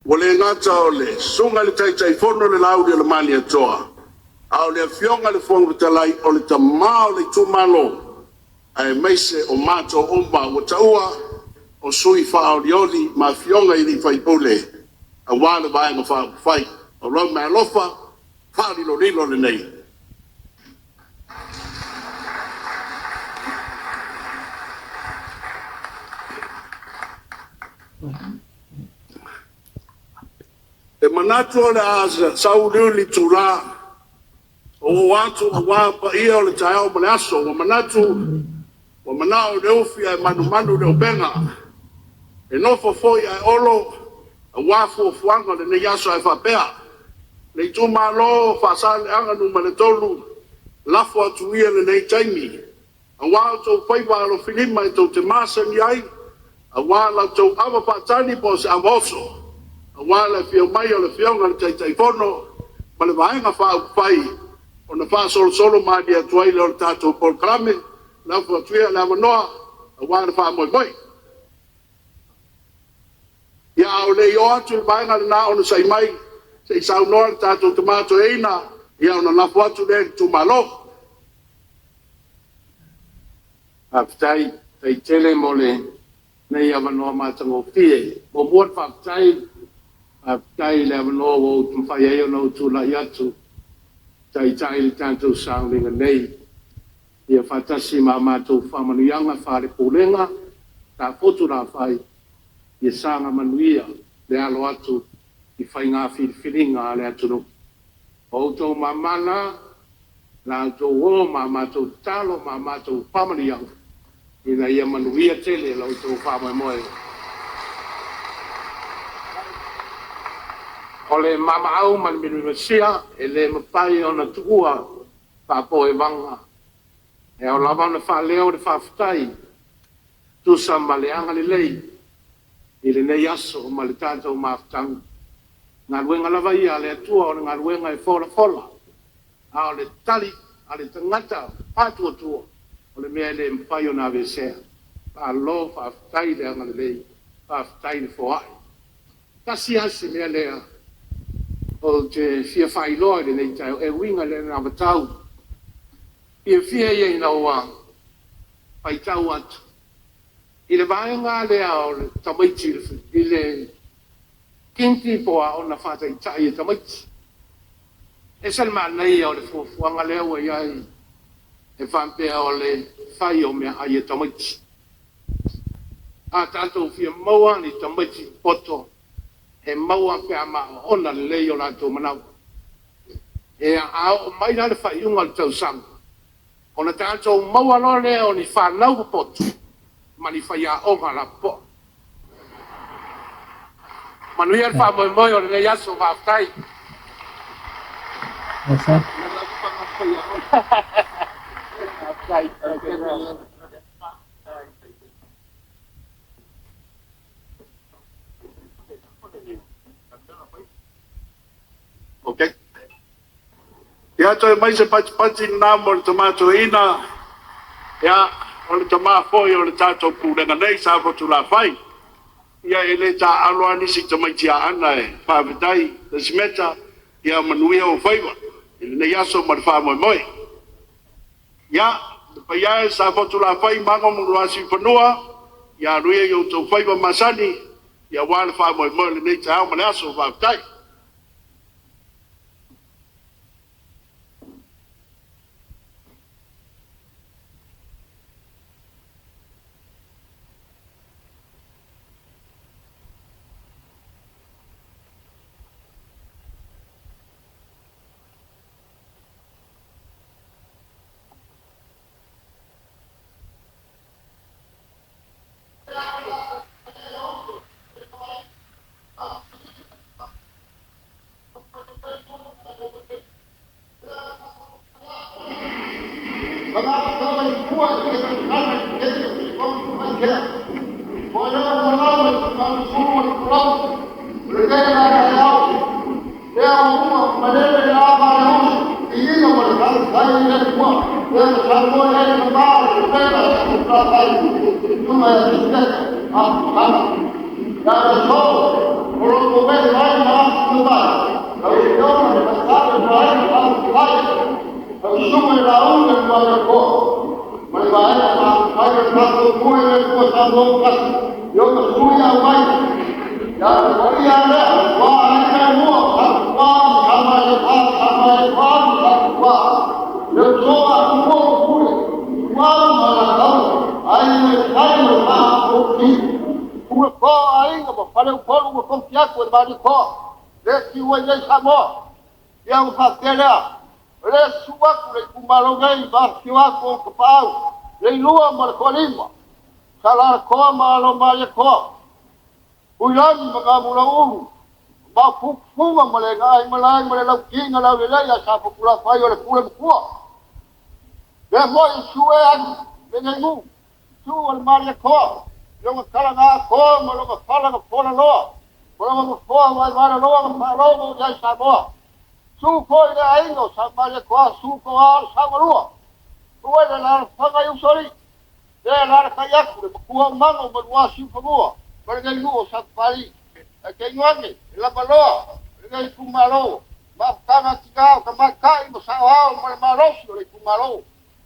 Ua le gata o le Susuga i le Taitaifono o le Lauli o le Malietoa, a o le Afioga i le Fofoga Fetalai, o le tama o le itumalo, aemaise o matou uma ua taua o sui faaolioli ma afioga i sui usufono aua le Vaega Faaupufai. O lou meaalofa faalilolilo lenei. E manatu o le a sauliuli itula ua ou atu aua paia o le taeao ma le aso. Ua manatu ua manao i le ufi ae manumanu i le upega. E nofo foi ae olo aua fuafuaga o lenei aso. Ae faapea, le itumalo o Faasaleleaga 3, lafo atu ia lenei taimi aua outou faiva alofilima e tou te masani ai, aua la outou ava faatali po o se ava oso, aua le afio mai o le Afioga i le Taitaifono ma le Vaega Faaupufai, ona faasolosolo malie atu ai lea o le tatou polokalame. Lafo atu ia le avanoa aua le faamoemoe. Ia, a o le i oo atu i le vaega lena, onosai mai se i saunoa le tatou Tama Toeaina, ona lafo atu lea i le itumalo. Faafetai tele mo lenei avanoa matagofie. Muamua ona faafetai, faafetai i le avanoa ua mafai ai ona ou tulai atu e taitai le tatou sauniga nei, faatasi ma a matou faamanuiaga faale-Pulega Safotulafai, ia saga manuia le alo atu i faiga filifiliga a le atunuu. O outou mama na, la outou o ma a matou tatalo ma a matou faamanuiaga ina ia manuia tele la outou faamoemoe. O le maamaau ma le mielumimasia e le mafai ona tuua faapoevaga. E ao lava ona faaleo le faafetai e tusa ma le agalelei i lenei aso ma le tatou mafutaga. O galuega lava ia a le Atua o le galuega e folafola, a o le tali a le tagata faatuatua, o le mea e le mafai ona aveesea. Malo faafetai le agalelei, faafetai le foai. Tasi lava si mea lea ou te fia faailoa i lenei taeao e uiga i le anavatau. E fiafia ia ina ua faitau atu i le vaega lea o le tamaiti i le Kiniki po o Aoga Faataitai a tamaiti. E ese le manaia o le fuafuaga lea ua i ai e faapea o le fai o meaai a tamaiti. A tatou fia maua ni tamaiti popoto e maua pe a maoona lelei o latou manaoga. A oo mai la le faaiuga o le tausaga, ona tatou maua loa lea o ni fanau popoto ma ni faiaoga lapopoa. Manuia le faamoemoe o lenei aso. Faafetai. Ok. Ia, toe aumai se patipati lena mo le tama toeaina, ia, o le tama foi o le tatou pulega nei, Safotulafai. Ia, e le taaalo lava nisi tamaiti Aana e faafetai Lesimeta, ia manuia ou faiva i lenei aso ma le faamoemoe. Ia, le paia e o Safotulafai, Mago ma Luasiufanua, ia alu ia i outou faiva masani aua le faamoemoe o lenei taeao ma le aso. Faafetai. Samoa tasi, i ona sui aumai. Ia le paia lea, ua aiga e lua, Sa Tupua ma Sa Malietoa, Sa Malietoa ma Sa Tupua. Le usoga a Tumua ma Pule, Ituau ma Alataua, Aiga i le Tai ma le Vaa o Fonoti. Tulatoa o aiga ma Faleupolu ma Fofiatu e le Malietoa, le tiu ai nei Samoa. Ia ua faapea lea, o le susu atu le itumalo nei ma afifio atu o tapaau, le Ilua ma le Toalima, Salaalatoa ma Alo Malietoa, Tuilagi ma Namulauulu, Maopuupuga ma le Gaaimalae ma le Lautina Laulelei a Safotulafai o le Pule Matua. Lea foi sue atu lenei nuu, su o le Malietoa, lona talaga atoa ma lona fala na folaloa, ma lona nofoa vaevaelaloa na faalogo i ai Samoa. Su foi le aiga o Sa Malietoa, su toa o le Saugalua. Ua le alaalafaga i Usoalii, le alaalatai atu le matua o Mago ma lua siufanua, ma lenei nuu o Sapapalii. Ae tainane e lavaloa lenei itumalo, mafutaga tina o tamaitai ma saoao ma le malosi o le itumalo.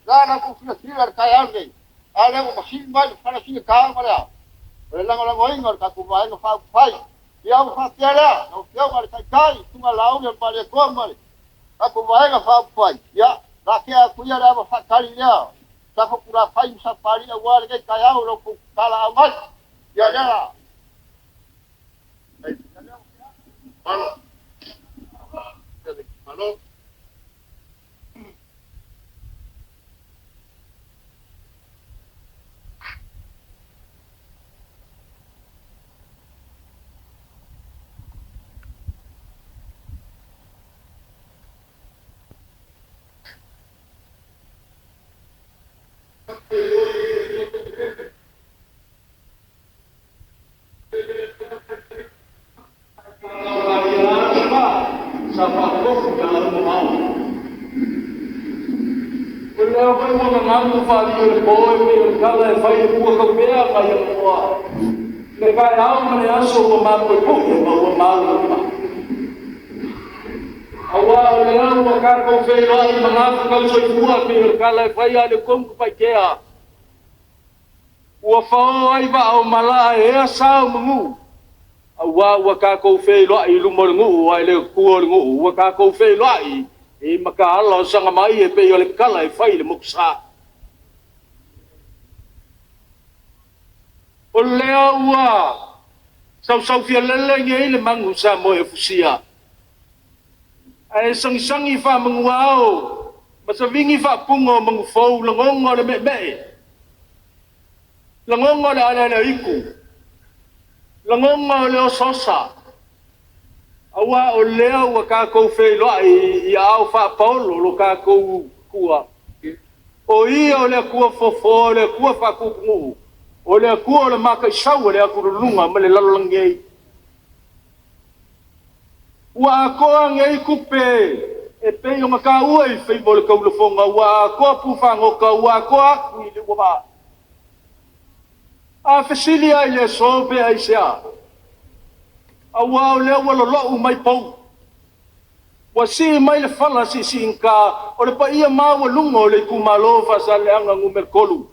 La la tou silasila i le taeao lenei, a lea ua masii mai le falasia taoga lea, o le lagolagoina o le tatou Vaega Faaupufai. Ia ua faapea lea, lau Afioga i le Taitai, Susuga Laauli o le Malietoa ma le tatou Vaega Faaupufai, ia, lafea atu ia le ava faatali lea, Safotulafai ma Sapapalii aua lenei taeao i lo outou talaau mai. Ia lea. Malo. Malo. Sa faafofu na au mamao. O lea foi ua gagagu faaliu o le po e pei o le tala e fai e pua kaupea mai Amoa. Le taeao ma le aso ua mapuepue ma ua maulama. Auā o lea ua tatou feiloai ma gafakausoifua pei o le tala e fai a le Kongu Paikea. Ua fao ai vaa o malaa e ea sa o manu. Auā ua tatou feiloai i luma o le nuu ae le o tua o le nuu. Ua tatou feiloai i mataala o Sagamai e pei o le tala e fai i le motusa. O lea ua sausaufialele nei le manu Samoa e fusia. Ae sagisagi faamanuao ma savigi faapuga o manufou lagona o le meemee, lagona o le alealeaitu, lagona o le osaosa. Auā o lea ua tatou feiloai i aao faapaolo lo tatou Atua. O Ia o le Atua fofoa, o le Atua faatupunuu, o le Atua o le mataisau o le atululuga ma le lalolagi nei. Ua atoa nei tupe e pei ona taua i faiva o le taulafoga, ua atoa pufagota, ua atoa atu i le uavaa. A fesili ai le aso pe aisea, auā o lea ua lolou mai pou. Ua sii mai le fala siisiigata o le paia maualuga o le itumalo Faasaleleaga Nu.3.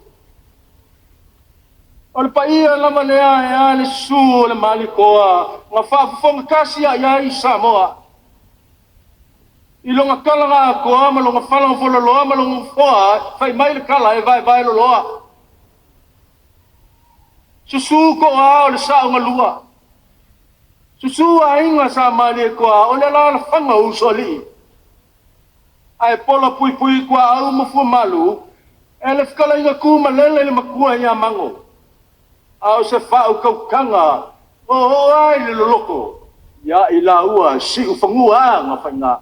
O le paia lava lea e a le susu o le Malietoa na faafofoga tasi i ai Samoa. I lona tala atoa ma lona fala fololoa ma lona nofoa, fai mai le tala e vaevae loloa. Susu toa o le saogalua. Susu aiga Sa Malietoa o le alaalafaga o Usoalii. Ae pola puipui tuaau ma fuamalu, e le fetalaiga tu malele le matua ia Mago. A o se faautautaga o oo ai le loloto ia i laua siufanua na faiga.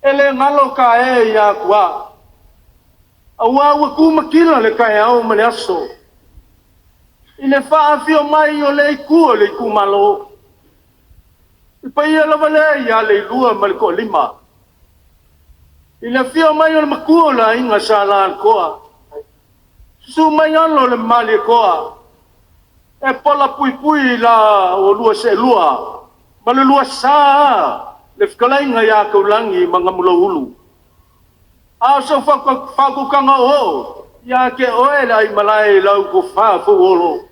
E le galo ka e ia atua. Auā ua tumatila le taeao ma le aso. I le faafio mai o le itu o le itumalo. I paia lava lea ia Leilua ma le Toalima. I le afio mai o le matua o le aiga Sa Alatoa. Susu mai alo o le Malietoa. E pola puipui la o lua seelua ma le lua sa le fetalaiga ia Taulagi ma Gamulauulu. A o sau faautautaga oo Ia te oe le aimalae i lau tofa fauolo.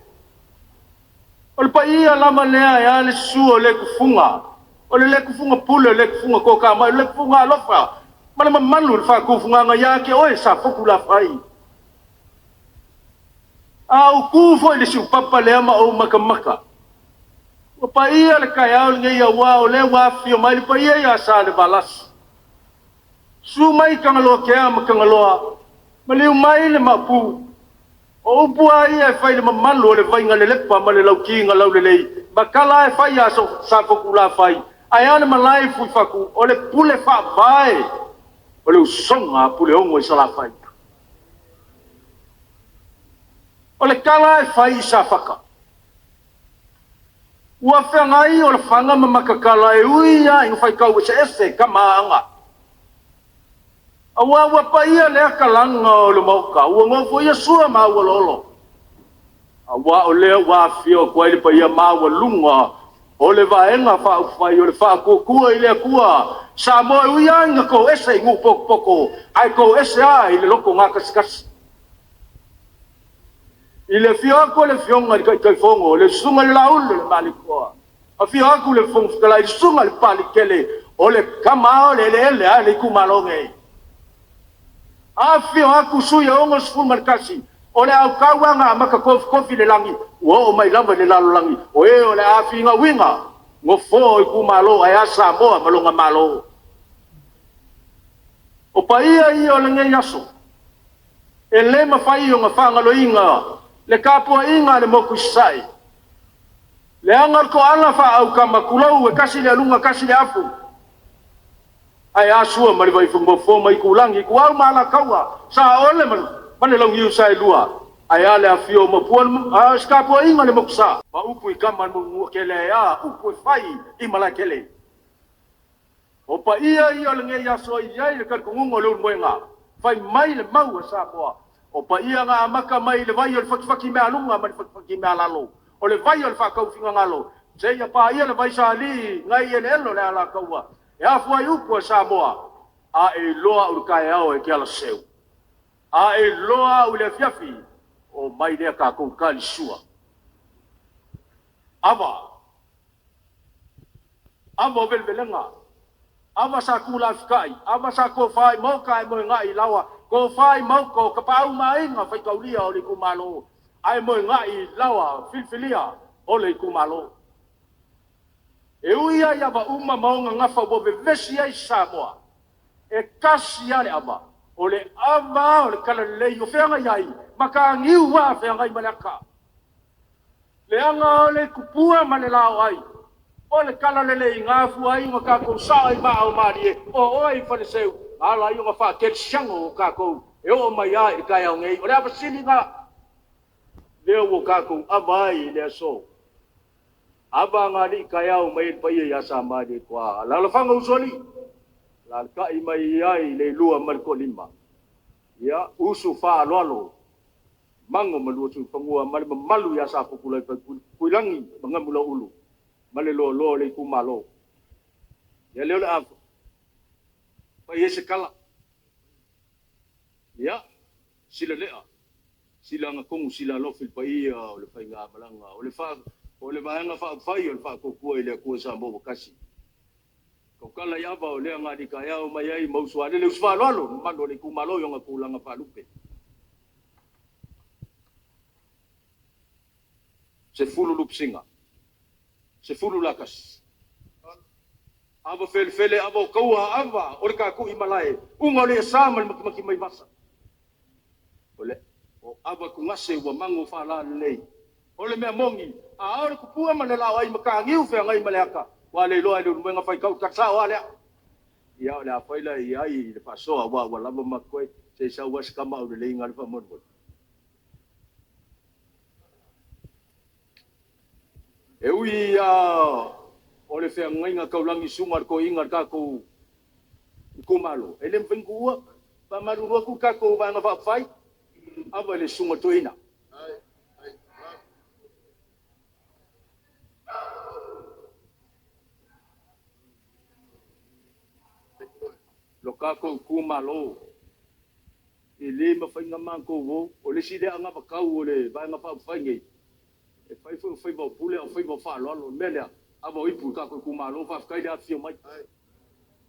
O le paia lava lea e a le susu o le tufuga, o le le tufuga pule, o le tufuga toatamai, o le tufuga alofa, ma le mamalu i le faatufugaga ia te oe Safotulafai. A ou tu foi i le siupapa lea ma ou matamata, ua paia le taeao lenei aua o lea ua afifio mai le paia ia Salevalasi. Susu mai Tagaloatea ma Tagaloa, maliu mai le Maopu. O upu lava ia e fai i le mamalu o le Vaigalelepa ma le Lauti na laulelei, ma tala lava e fai ia Safotulafai, ae a le malae i Fuifatu, o le pule faavae o le usoga a Puleono i Salafai. O le tala e fai i Safata, ua feagai o Lefaga ma Matatala e ui lava ina faitau eseese tama aanga. Aua ua paia lea talaga o le Maota, ua nofoia Sua ma Auoloolo, aua o lea ua afifio atu ai le paia maualuga o le Vaega Faaupufai o le Faatuatua i le Atua Samoa e ui lava ina toese i nuu potopoto, ae toese lava i le loto gatasitasi. I le afio atu o le Afioga i le Taitaifono, le Susuga i le Laulu o le Malietoa, afio atu le Fofoga Fetalai, le Susuga i le Papaliitele, o le tama o le eleele a le itumalo nei. Afifio atu sui e 61, o le autauga na amata tofitofi i le lagi, ua oo mai lava i le lalolagi, o e o le a finauina, nofoa o itumalo ae a Samoa ma lona Malo. O paia ia o lenei aso, e le mafai ona faagaloina le tapuaiga a le motu i Sasae, leaga o le toala faaaukama, tulou, e tasi le aluga tasi le afu, ae a Sua ma le Vaifanua, Fofo ma Aitulagi, Ituau ma Alataua, Saole ma le Launiu Saelua, ae a le afio o Maopu a o se tapuaiga a le Motusa, ma upu i tama a le Manuatele, ae a upu e fai i Malaetele. O paia ia o lenei aso e i ai le talitonuga o Leulumoega, fai mai le mau a Samoa, o paia na amata mai i le vai o le fatifati mealuga ma le fatifati mealalo, o le vai o le faataufinagalo, seia paia le vaisalii nai eleele o le Alataua, e afua ai upu a Samoa, a e iloa au i le taeao e te alaseu, a e iloa au i le afiafi, o mai lea tatou talisua. Ava, ava o velevelega, ava sa tulafitai, ava sa tofa i maota ae moegai i laoa, tofa i maota o tapaau ma aiga faitaulia o le itumalo, ae moegai i laoa filifilia o le itumalo. E ui lava i ava uma ma ona gafa ua vevesi ai Samoa, e tasi lava le ava, o le ava o le talalelei o feagai ai mataniu a feagai ma le ata. Leaga o le tupua ma le laoai, o le talalelei na afua ai ona tatou saa i maa o malie, o oe i Faleseu, na ala ai ona faakelisiano o tatou e oo mai lava i le taeao nei. O le ava sili lena, lea ua tatou ava ai i le aso. Ava agalii taeao mai ai le paia ia Samalietoa, alaalafaga usoalii, alaalatai mai ai le lua ma le toalima. Ia, usu faaaloalo, mago ma Luatuifanua ma le mamalu ia Safotulafai, Tuilagi ma Gamulaulu ma le loaloa o le itumalo. Ia lea o le a fai ai se tala. Ia, sila lea, sila agatonu, sila alofi le paia o le faigamalaga, o le fa, o le vaega faaupufai o le Faatuatua i le Atua Samoa ua tasi. Tautala i ava o lea gali taeao mai ai ma usualele usu faaaloalo, mamalu o le itumalo i ona tulaga faalupe. 10 lupisiga, 10 lakasi. Ava felefele, ava o taua, ava o le tatui malae, uga o le iasa ma le makimaki mai vasa. O le o ava tugase ua mago faalalelei. O le mea moni, a o le tupua ma le laoai mataniu feagai ma le ata, ua le iloa e le Ulumoega faitau tala sao a lea. Ia o le a fai la i ai le faasoa ua lava ma koe, se i sau ai se tama aulelei nga le faamolemole. E ui ia o le feagaiga taulagi suga le toeaina le tatou itumalo, e le mafai ona tuua, faamalulu atu le tatou Vaega Faaupufai, ava i le susuga i le toeaina. Lo tatou itumalo. E lē mafai ona matou o, o le isi lea anavatau o le Vaega Faaupufai nei, e fai foi o faiva o pule a o faiva o faaaloalo. O le mea lea, ava o ipu i le tatou itumalo, faafetai le afifio mai.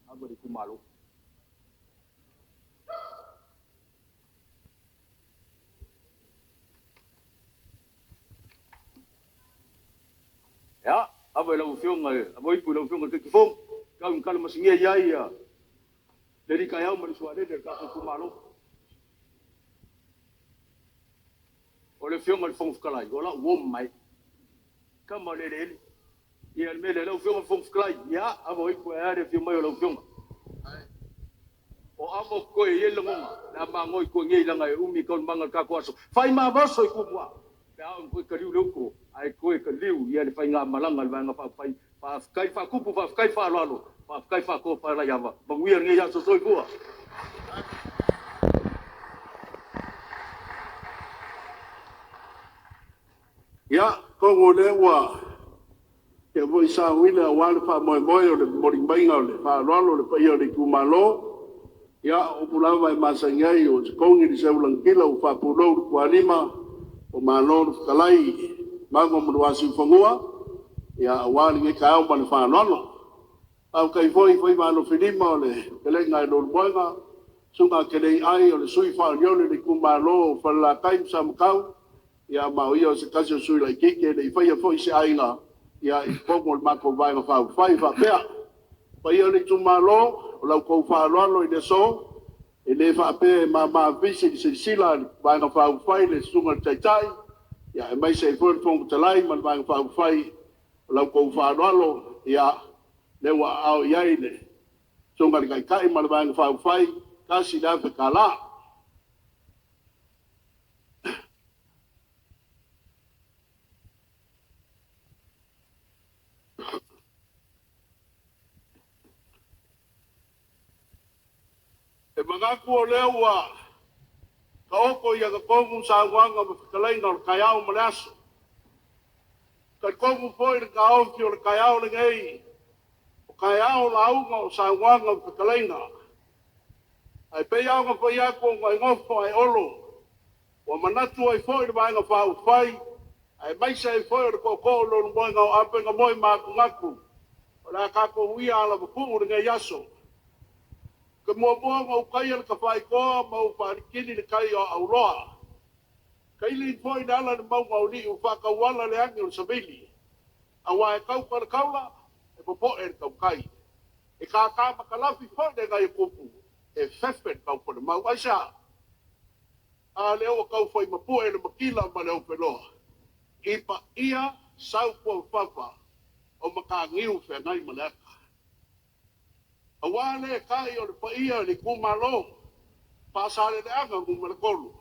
Ava i le itumalo. Ia, ava i lau Afioga, ava o ipu i lau Afioga i le Taitaifono, tau ina talamasegia i ai le alii taeao ma le sualele o le tatou itumalo. O le Afioga i le Fofoga Fetalai, o lau uo mamae, tama o le eleele. Ia, le mea lea, lau Afioga i le Fofoga Fetalai, ia, ava o ipu ae a le afio mai o lau Afioga. O ava o totoe e i ai le lagona, le a magoa i tua nei leaga e umi taualumaga o le tatou aso. Fai ma oso i Tumua, pe a oo ina toe taliu le uto, ae toe taliu ia le faigamalaga a le Vaega Faaupufai. Faafetai faatupu, faafetai faaaloalo, faafetai faatofalaiava. Manuia lenei aso. Soifua. Ia, atonu o lea ua tea foi sauiga aua le faamoemoe o le momoli maiga o le faaaloalo i le paia o le itumalo. Ia, o upu lava e masani ai, ua totogi le seu lagatila ua faapulou le tualima, ua malo le fetalai i Mago ma le Siufanua aua lenei taeao ma le faaaloalo. Faafetai foi i faiva alofilima o le fetalaiga ia Leulumoega, Susuga Teleiai o le sui usufono faaolioli o le itumalo o Falelatai ma Samatau, ma o ia o se tasi o sui usufono laitiiti e le i faia foi se aiga i totonu o le matou Vaega Faaupufai. E faapea, le paia o le itumalo, o la outou faaaloalo i le aso, e le faapea e mama vevesi i le silasila a le Vaega Faaupufai i le susuga i le Taitai, aemaise ai foi le Fofoga Fetalai ma le Vaega Faaupufai. O la outou faaaloalo, lea ua aao i ai le susuga i le Taitai ma le Vaega Faaupufai, $1,000. E manatu o lea ua taoto i agatonu saunoaga ma fetalaiga o le taeao ma le aso. E talitonu foi le taofi o le taeao lenei, o taeao lauga o saunoaga ma fetalaiga. Ae pei lava ona fai atu, ona e nofo ae olo, ua manatu ai foi le Vaega Faaupufai, aemaise ai foi o le tootoo o Leulumoega o Apegamoemanatunatu, o le a tatou uia alamatuu lenei aso. Ou te muamua ona ou taia le tafaitoa ma ou faalikili le tai o Auloa. Taili foi le ala i le mauga o Liu, faatauala le agi o le savili. Aua e tauta le taula, e popoe le tautai. E tata matalafi foi le gaiotupu, e fefe le taufalemau. Aisea? A lea ua tau fai mapue le matila ma le ofeloa, i paia sautuafafa o Mataniu Feagai ma le Ata. Aua le tai o le paia o le itumalo Faasaleleaga Nu.3,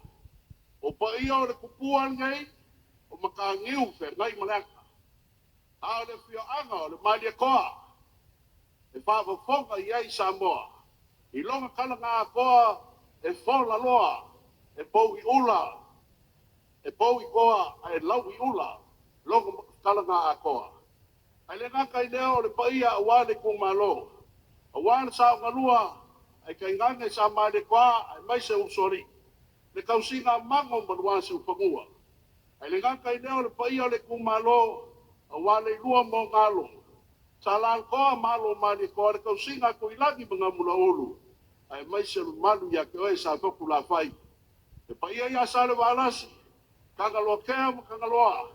o paia o le tupua lenei o Mataniu Feagai ma le Ata. A o le afioaga o le Malietoa e faafofoga i ai Samoa i lona talaga atoa e fola loa, e pou i ula, e pou i toa ae lau i ula lona talaga atoa. Ae le gata i lea o le paia aua le itumalo, aua le saogalua ae tainane sa Malietoa aemaise Usoalii, le tausiga a Mago ma Luasiufanua. Ae le gata i lea o le paia o le itumalo aua le ilua ma ona alo, sa Lalotoa ma alo o Malietoa, le tausiga a Tuilagi ma Gamulaulu, aemaise o le mamalu ia te oe Safotulafai. Le paia ia Salevalasi, Tagaloakea ma Tagaloa,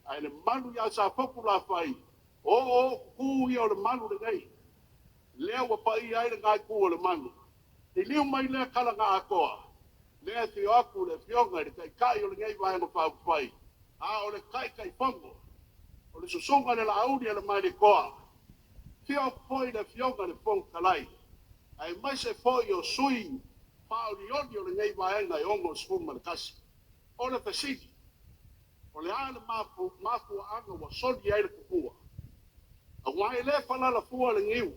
ae le mamalu ia Safotulafai, o ootutu ia o le malu lenei, lea ua paia ai le gaitu o le manu. Liliu mai lea talaga atoa, lea e afio atu le afioga i le Taitai o lenei Vaega Faaupufai, a o le Taitaifono, o le susuga i le Laauli a le Malietoa. Afio atu foi le afioga i le Fofoga Fetalai, aemaise foi o sui faaolioli o lenei vaega e 61. O le fesili, o le a le mafuaaga ua soli ai le tupua? Aua e le falalafua le niu,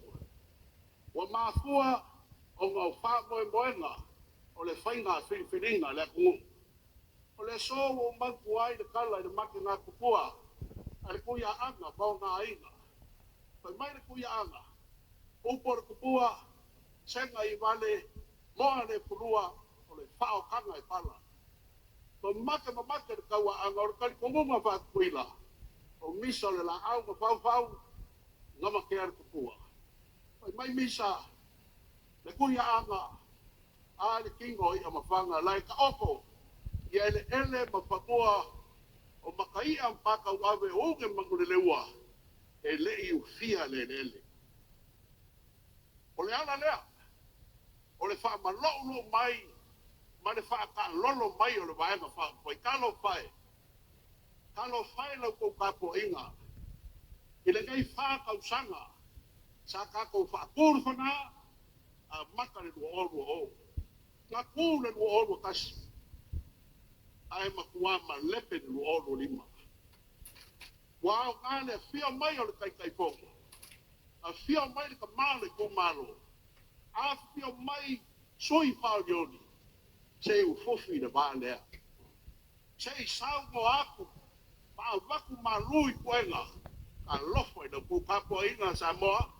ua mafua ona o faamoemoega o le faiga filifiliga a le atunuu. O le aso ua ou manatua ai le tala i le matega tupua a le Tuiaaga ma ona aiga. Fai mai le Tuiaaga, upu o le tupua, sega i vale, moa le pulua, O le faaokaga e pala. Mamake mamake le tauaaga o le talitonuga faatutuila o misa o le laau na faufau gamatea le tupua. Fai mai misa le tuiaaga a le tino ia mafaga lae taoto ia eleele ma fanua o makaia ma pakauave o uge ma manuleleua e le i ufia le eleele. O le ala lea o le faamaloulou mai ma le faataalolo mai o le Vaega Faaupufai. Talofa e, talofa e la outou tapuaiga i lenei 4 tausaga sa tatou faatu le fana amata le 2020. Na tu le 2021 ae matua malepe le 2025. Ua aoga le afio mai o le Taitaifono, afio mai le tama o le itumalo, afifio mai sui faaolioli, se i ufufi le va lea. Se i saunoa atu ma avatu malu i puega. Talofa i la outou tapuaiga Samoa,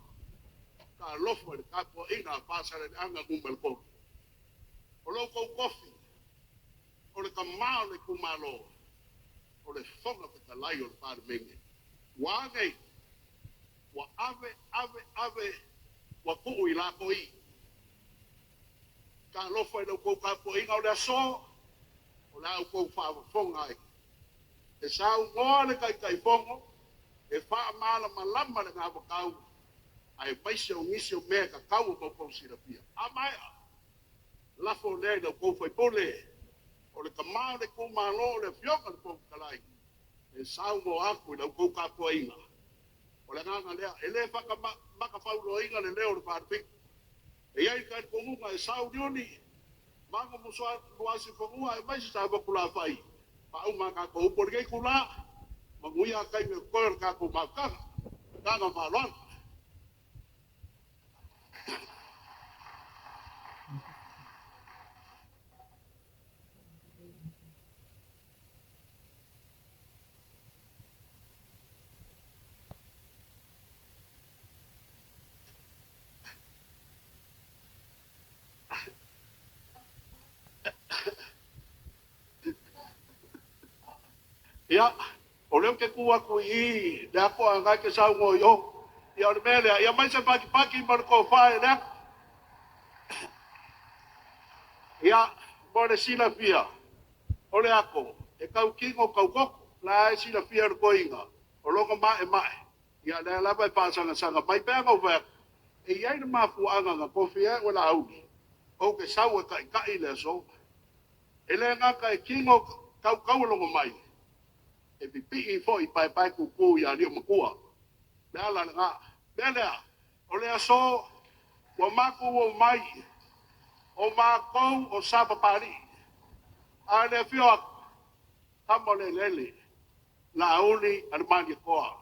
talofa i le tapuaiga a Faasaleleaga Nu.3. O lo outou tofi, o le tama o le itumalo, o le Fofoga Fetalai o le Palemene. Ua a nei? Ua ave, ave, ave, ua tuu i latoi. Talofa i la outou tapuaiga o le aso, o le a outou faafofoga ai. E saunoa le Taitaifono, e faamalamalama le gavatau, aemaise o nisi o mea e tatau ona outou silafia. A maea, lafo lea i la outou faipule, o le tama o le itumalo, o le Afioga i le Fofoga Fetalai, e saunoa atu i la outou tapuaiga. O le agaga lea, e le whakamakafauloaina le leo o le Palepika. E i ai le talitonuga e sauliuli, mago musuluasi fanua aemaise sa Vatulafai, faauma a tatou upu o lenei itulā, manuia taimi o totoe o le tatou mafutaga. Agaga faaaloalo. Ia, o lea ou te tu atu i i le apo a ke saunoa i o. Ia o le mea lea, ia mai se patipati ma le tofa e lea. Ia, mo le silafia, o le ako, e tautino tautoto, la e silafia le toeaina, o lona maemae, ia lea lava e faasagasaga mai pe ana ou fai atu, e i ai le mafuaaga na tofi ai ua Laauli, ou te sau e taitai le aso. E le gata e tino taukau logo mai, e pipii foi paepae tutu ia alii o matua. Le ala lena. Mea lea, o le aso, ua matou omai, o matou o Sapapalii. A le afio atu, tama o le eleele, Laauli a le Malietoa.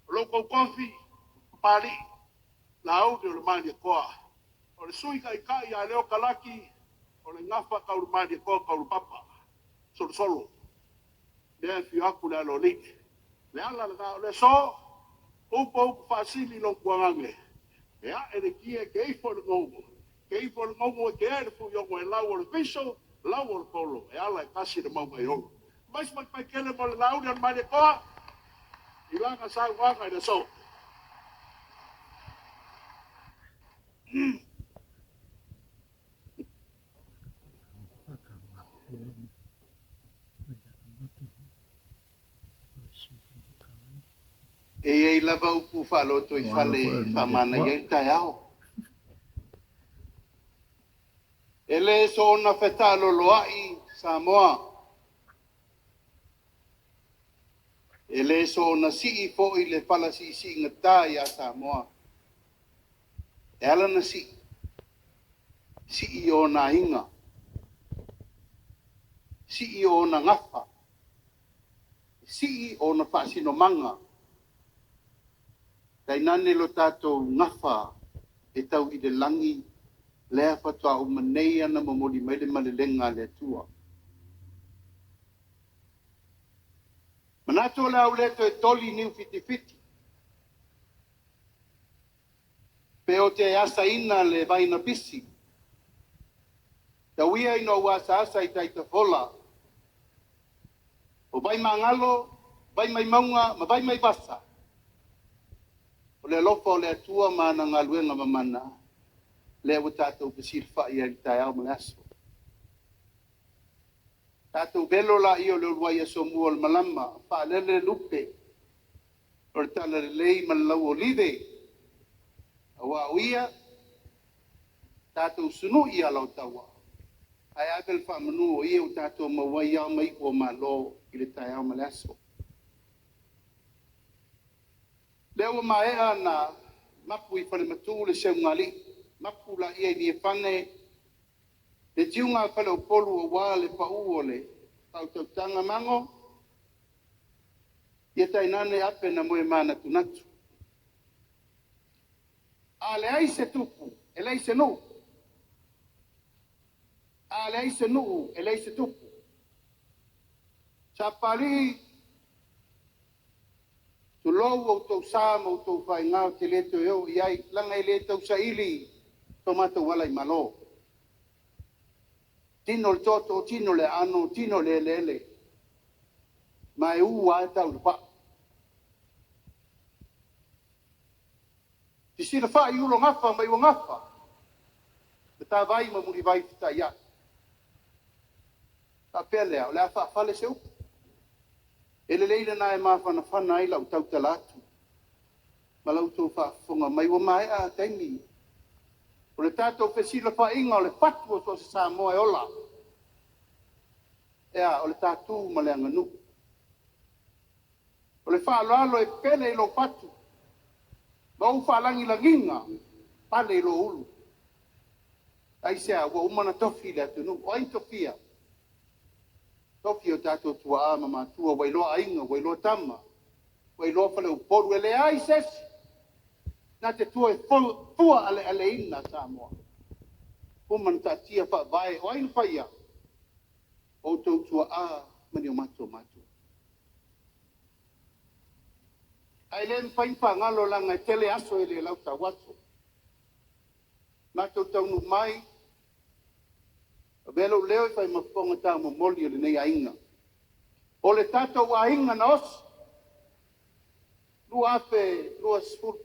O lo outou tofi, Papalii, Laauli o le Malietoa. O le sui taitai ia Leo Kalaki, o le gafa tau le Malietoa tau le papa, solosolo. Lea afio atu le aloalii. Le ala lena o le aso, upu upu faasili lou tuagage. E ae le tia e ke ifo le gogo. Ke ifo le gogo e ke ae le fuiogo e lau o le fiso, lau o le polo. E ala e kasi le mauga i olo. Mais mai pai kele mo le Laauli o le Malietoa, i lana saunoaga i le aso. E iai lava upu faaloto i fale faamanaia ai le taeao. E le soona fetaaloloai Samoa. E le soona sii foi le fala siisiigata ia Samoa. E ala na sii, sii ona aiga, sii ona gafa, sii ona faasinomaga. Tainane lo tatou gafa e tau i le lagi lea faatoa uma nei ana momoli mai le malelega a le Atua. Manatu o le a ou le toe toli niu fitifiti, pe o te asaina le vai na pisi. Tau ia ina ou asaasa i tai tafola o Vaimagalo, Vaimaimauga ma Vaimaivasa, o le alofa o le Atua ma ana galuega mamana lea ua tatou fesilafai ai i le taeao ma le aso. Tatou velo laia o le uluai aso mua o le malama, faalele lupe o le talalelei ma le lauolive, aua o ia tatou sunui ala o taua, ae ave le faamanu o ia ua tatou maua ai ao ma iu o Malo i le taeao ma le aso. Lea ua maea ona mapu i falematu le seugalii, mapu laia i Niafane le tiuga a faleupolu aua le pau o le faautautaga mago, ia tainane ape na moe manatunatu. A leai se tupu, e leai se nuu. A leai se nuu, e leai se tupu. Sapalii, tulou outou sa ma outou faiga ou te le toe oo i ai, leaga e le tausaili so matou ala i Malo. Tino le toto, tino le aano, tino le eleele, ma e u lava tau i le vaa. Sisilafai i ulogafa ma iuagafa, matavai ma mulivai fetaiai. Faapea lea, o le a faafale se upu. E lelei lena e mafanafana ai lau tautala atu ma la outou faafofoga mai ua maea taimi o le tatou fesilafaiga o le fatu o so o se Samoa e ola. E a? O le tatu ma le aganuu. O le faaaloalo e pele i lou fatu ma ou faalagilagiga pale i lou ulu. Aisea? Ua uma ona tofi le atunuu. O ai na tofia? Tofi o tatou tuaa ma matua, ua iloa aiga, ua iloa tama, ua iloa faleupolu. E leai se isi na te tua e fua alealeina Samoa. Uma ona taatia faavae. O ai na faia? O outou tuaa ma ni o matou matua. Ae le mafai ona faagalo leaga e tele aso e le lautau aso. Matou taunuu mai, avea lou leo e fai ma fofoga taumomoli o lenei aiga. O le tatou aiga na osi, 2020,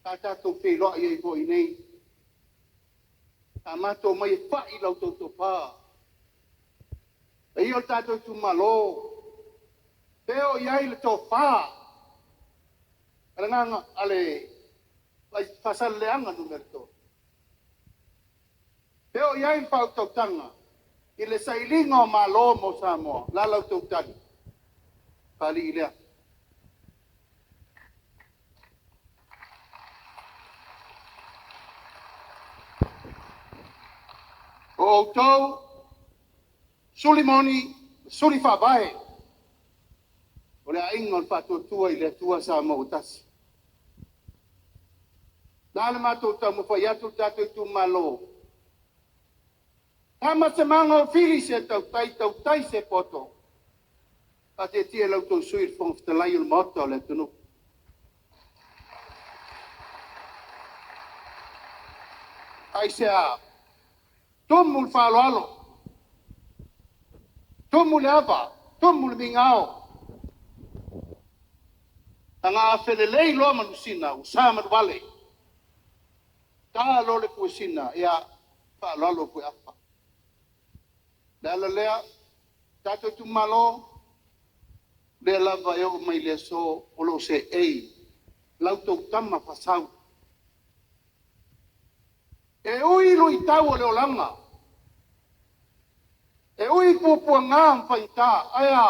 sa tatou feiloai ai foi nei. Sa matou omai e fai la outou tofa. Paia o le tatou itumalo, fea o i ai le tofa a le agaga a le Faasaleleaga Nu.3. Fea o i ai le faautautaga i le sailiga o Malo mo Samoa, la la outou tali, Papalii lea. O outou, suli moni, suli faavae, o le aiga o le faatuatua i le Atua Samoa ua tasi. Na le matou taumafai atu le tatou itumalo, tama se mago, fili se tautai, tautai se poto, faatietie lau tou sui le Fofoga Fetalai o le Maota o le atunuu. Aisea? Tumu le faaaloalo, tumu le ava, tumu le migao. Aga a felelei loa manusina, ua sa manuvale. Ta loa le fuesina, ia faaaloalo fueafa. Le ala lea, tatou itumalo, lea lava e oo mai le aso o lo o seei lau outou tama faasau. E ui luitau o le olaga, e ui puapuaga ma faigata, ae a,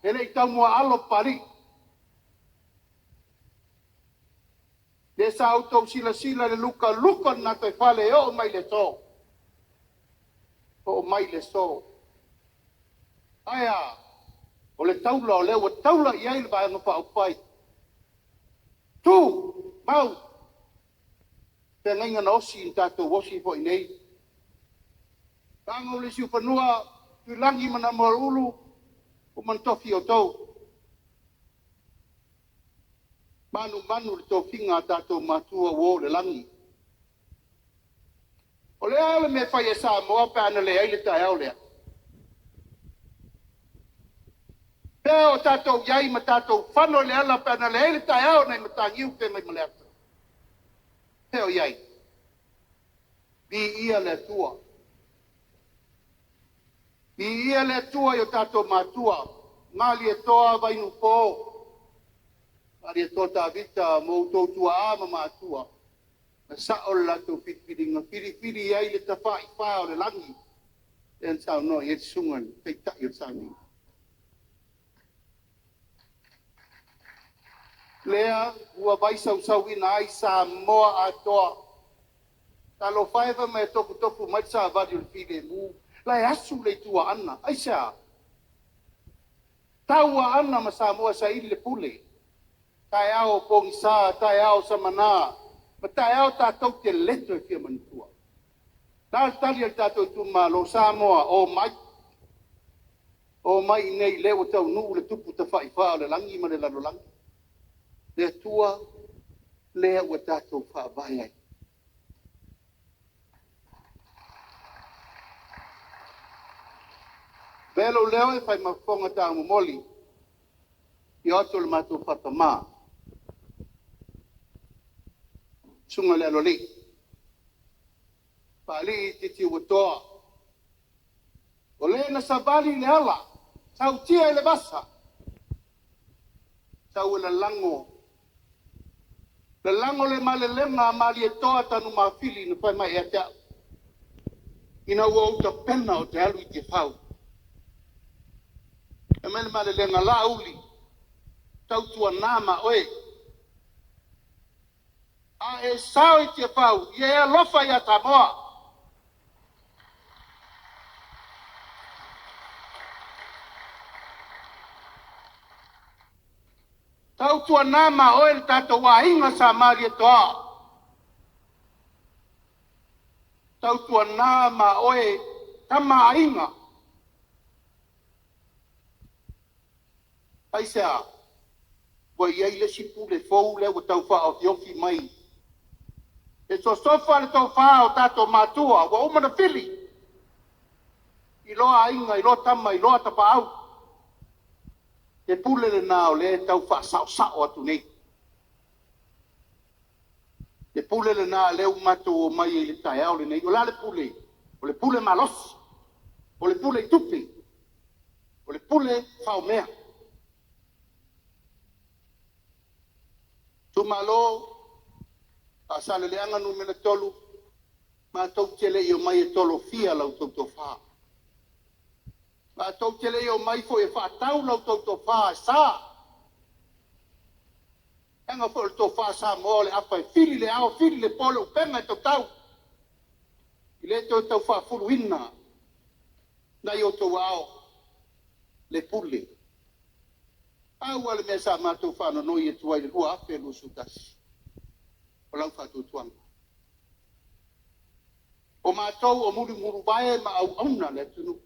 e le i taumuaalo Papalii. Le sa outou silasila i le lukaluka o le gataifale e oo mai le aso. Oo mai le aso. Ae a, o le taula o lea ua taula i ai le Vaega Faaupufai. Tu, mau, feagaiga na osi na tatou osi foi nei. Tago le siufanua, Tuilagi ma Namauaulu, uma na tofi outou. Manumanu i le tofiga a tatou matua ua o i le lagi. O le a le mea e fai e Samoa pe ana leai le taeao lea? Pea o tatou iai ma tatou fano i le ala pe ana leai le taeao nai Mataniu Feagaimaleata. Pea o iai, viia le Atua. Viia le Atua i o tatou matua, Malietoa Vainupo, Malietoa Tavita ma outou tuaa ma matua, na sao le latou filifiliga, filifili ai le tafaifa o le lagi, lea na saunoa i ai le susuga i le Taitai o le Sami. Lea ua vaisausauina ai Samoa atoa. Talofa e fai mai e tofutofu mai le savali o le filemu, la e asu le itu Aana. Aisea? Tau Aana ma Samoa saili le pule. Taeao o pogisa, taeao o samana, ma taeao tatou te leto e fia manatua. Na le tali a le tatou itumalo, Samoa, o mai. O mai i nei lea ua taunuu le tupu tafaifa o le lagi ma le lalolagi. Le Atua lea ua tatou faavae ai. Avea lou leo e fai ma fofoga taumomoli i o atu o le matou faatamā, susuga i le Aloalii, Papalii Titiuatoa, o le na savali i le ala, sautia i le vasa, sau e lalago, lalago le malelega a Malietoa Tanumafili na fai mai ia te au, ina ua ou tapena ou te alu i Tiafau. Fai mai le malelega, Laauli, tautuana ma oe, a e sao i Tiafau, ia e alofa ia Samoa. Tautuana ma oe le tatou aiga sa Malietoa. Tautuana ma oe tama aiga. Aisea? Ua i ai le isi pule fou lea ua tau faaofiofi mai. E sosofa le tofa o tatou matua ua uma na fili i loa aiga, i loa tama, i loa tapaau. Le pule lena o lea e tau faasaosao atu nei. Le pule lena lea ua matou omai ai i le taeao lenei. O le a le pule? O le pule malosi, o le pule i tupe, o le pule faomea. Itumalo Faasaleleaga Nu.3, matou te le i omai e tolofia la outou tofa. Matou te le i omai foi e faatau la outou tofa e sa. Leaga foi o le tofa Samoa o le afa e fili le ao, fili le po, le upega e tautau. E le toe tau faafuluina nai outou aao le pule. Pau lava le mea sa matou faanonoi atu ai i le 2021, o lau faatuatuaga. O matou o mulimuluvae ma auauna a le atunuu.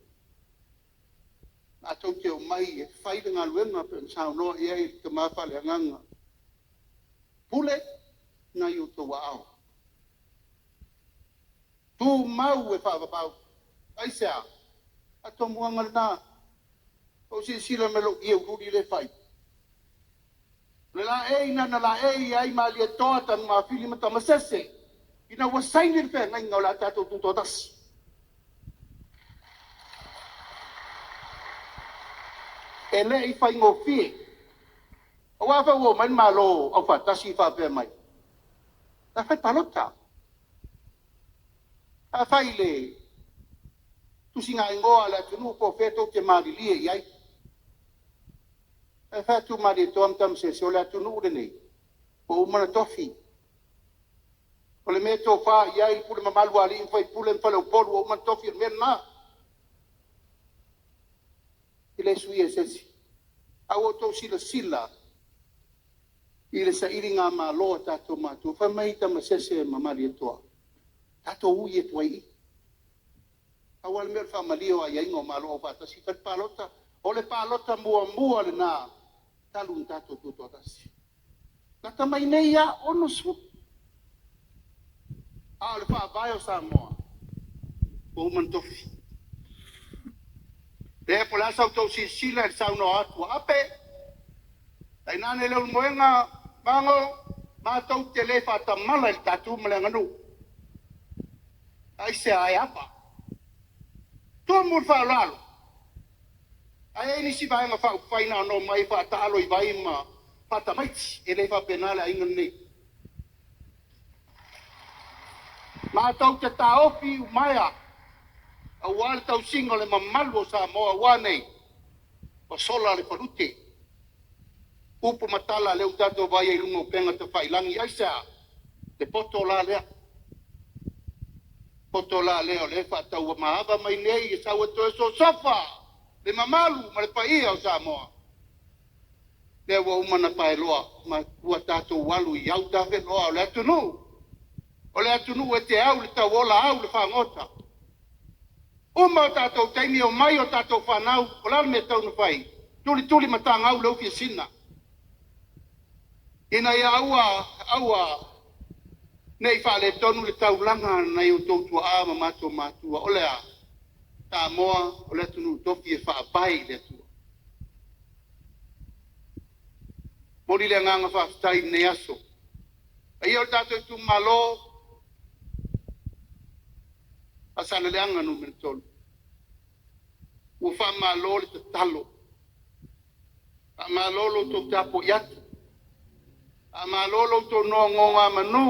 Matou te omai e fai le galuega pei ona saunoa i ai le tama faaleagaga. Pule nai outou aao. Tumau e faavavau. Aisea? Faatomuaga lena. Ua ou silasila mai i lou ie lea e fai. O le laei na na laei ai Malietoa Tanumafili ma Tamasese ina ua saini le feagaiga o le a tatou tutoatasi. E le i faigofie. Aua foi ua omai le Malo aufaatasi faapea mai, sa fai palota. Sa fai le tusigaigoa a le atunuu po o fea tou te malilie i ai. Ae fai atu Malietoa ma Tamasese, o le atunuu lenei ua uma ona tofi. O le mea e tofa i ai le pule mamalu a alii ma faipule ma faleupolu ua uma ona tofi, o le mea lena. E le suia e se isi. A ua outou silasila i le sailigamalo a tatou matua, fai mai Tamasese ma Malietoa, tatou ui atu ai i i. Pau lava le mea o le faamalie o aiaiga o Malo Aufaatasi, fai le palota. O le palota muamua lena talu ona tatou tutoatasi. Lata mai nei lava 60. A o le faavae o Samoa, Ua uma ona tofi. Lea po o le a sa outou silasila i le saunoa atu a Ape, tainane Leulumoega, Mago, matou te le faatamala i le tatou ma le aganuu. Aisea e ava? Tumu le faaaloalo. Ae i ai nisi vaega faaupufai na ona omai faataalo i vai ma faatamaiti. E le faapena le aiga lenei. Matou te taofi umaea aua le tausiga o le mamalu o Samoa ua nei ua sola le falute. Upu ma tala lea ua tatou vaai ai i luga o upega tafailagi. Aisea? Le poto la lea. Poto la lea o lea e faataumaava mai nei e sau e toe sosofa le mamalu ma le paia o Samoa. Lea ua uma ona paeloa ma ua tatou alu i autafeloa o le atunuu. O le atunuu e te au i le tauola au i le fagota. Uma o tatou taimi omai o tatou fanau, o le a le mea e tatau ona fai? Tulituli matagau le ufi a Sina. Ina ia aua, aua ne i faaletonu le taulaga a nai o outou tuaa ma matou matua. O le a? Samoa o le atunuu tofi e faavae i le Atua. Momoli le agaga faafetai i lenei aso. Paia o le tatou itumalo, Faasaleleaga Nu.3, ua faamalo le tatalo, faamalo lo outou tapuai atu, faamalo lo outou nonogamanu,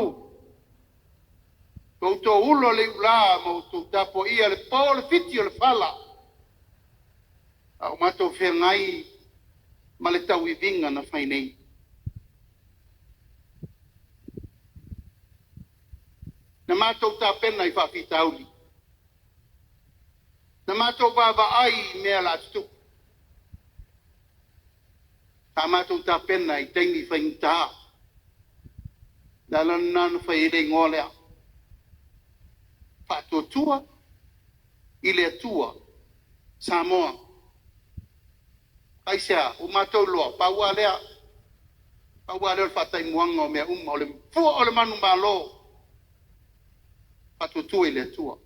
lo outou ula o le iula ma outou tapuaia le po o le fiti o le fala, a o matou feagai ma le tauiviga na fai nei. Na matou tapena i faafitauli, na matou vaavaai i mea o le a tutupu, sa matou tapena i taimi faigata. O le ala lena na fai ai le igoa lea, Faatuatua i le Atua Samoa. Aisea? Ua matou iloa, pau lava lea, pau lava lea o le faataimuaga o mea uma, o le fua o le manumalo, Faatuatua i le Atua.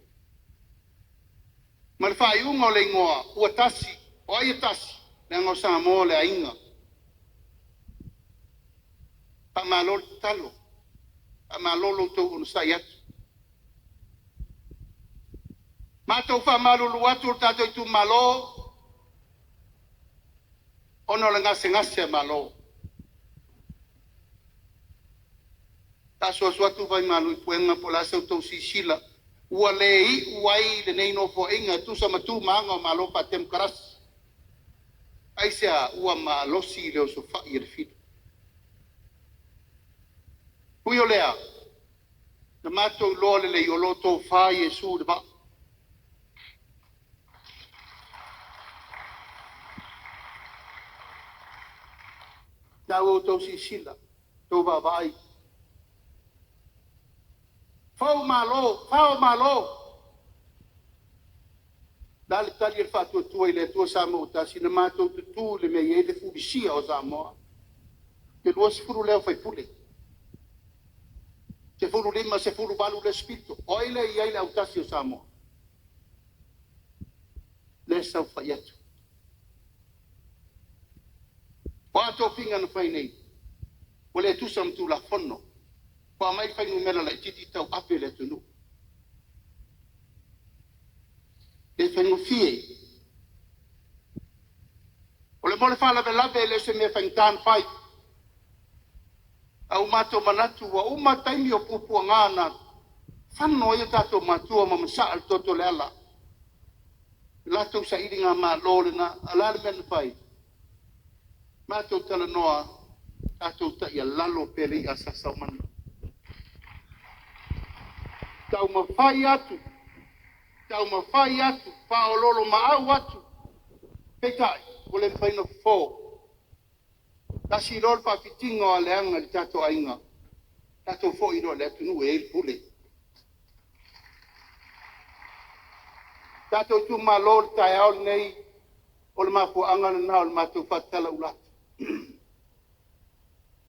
Ma le faaiuga o le igoa, ua tasi. O ai e tasi? Leaga o Samoa o le aiga. Faamalo le tatalo, faamalo lo outou onosai atu. Matou faamalulu atu le tatou itumalo ona o le gasegase a Malo. Sa asuasu atu vaimalu i puega po o le a se tou silasila ua le iu ai lenei nofoaiga e tusa ma tu ma aga o Malo faatemokarasi. Aisea? Ua malosi le osofai e le fili. Ui o lea, na matou iloa lelei o lo o tofa Iesu i le vaa. Na ua outou silasila, outou vaavaai. Fou malo, fao malo. Le a le tali a le Faatuatua i le Atua Samoa ua tasi? Na matou tutu i le mea e i ai le fulisia o Samoa. Le 20 lea o faipule. 15, 18 le isi pito. O ai lea e i ai le autasi o Samoa? Lea e saofai atu. O a tofiga na fai nei? Ua le tusa ma Tulafono. Ua aumai le fuainumera laitiiti tauave le atunuu. Le faigofie. O le mo le faalavelave e le o se mea faigata ona fai. A ua matou manatu ua uma taimi o puapuaga na fano ai o tatou matua ma masaa le toto o le ala. Le latou sailiga malo lena. A o le a le mea na fai? Matou talanoa, tatou taialalo pea le i'a a Sasaumana. Taumafai atu, taumafai atu, faaoloolomaau atu, peitai, ua le mafai ona fofo. Tasi loa le faafitiga o aleaga i le tatou aiga, tatou foi loa i le atunuu e i ai le pule. Tatou itumalo i le taeao lenei, o le mafuaaga lena o le matou faatalaula atu.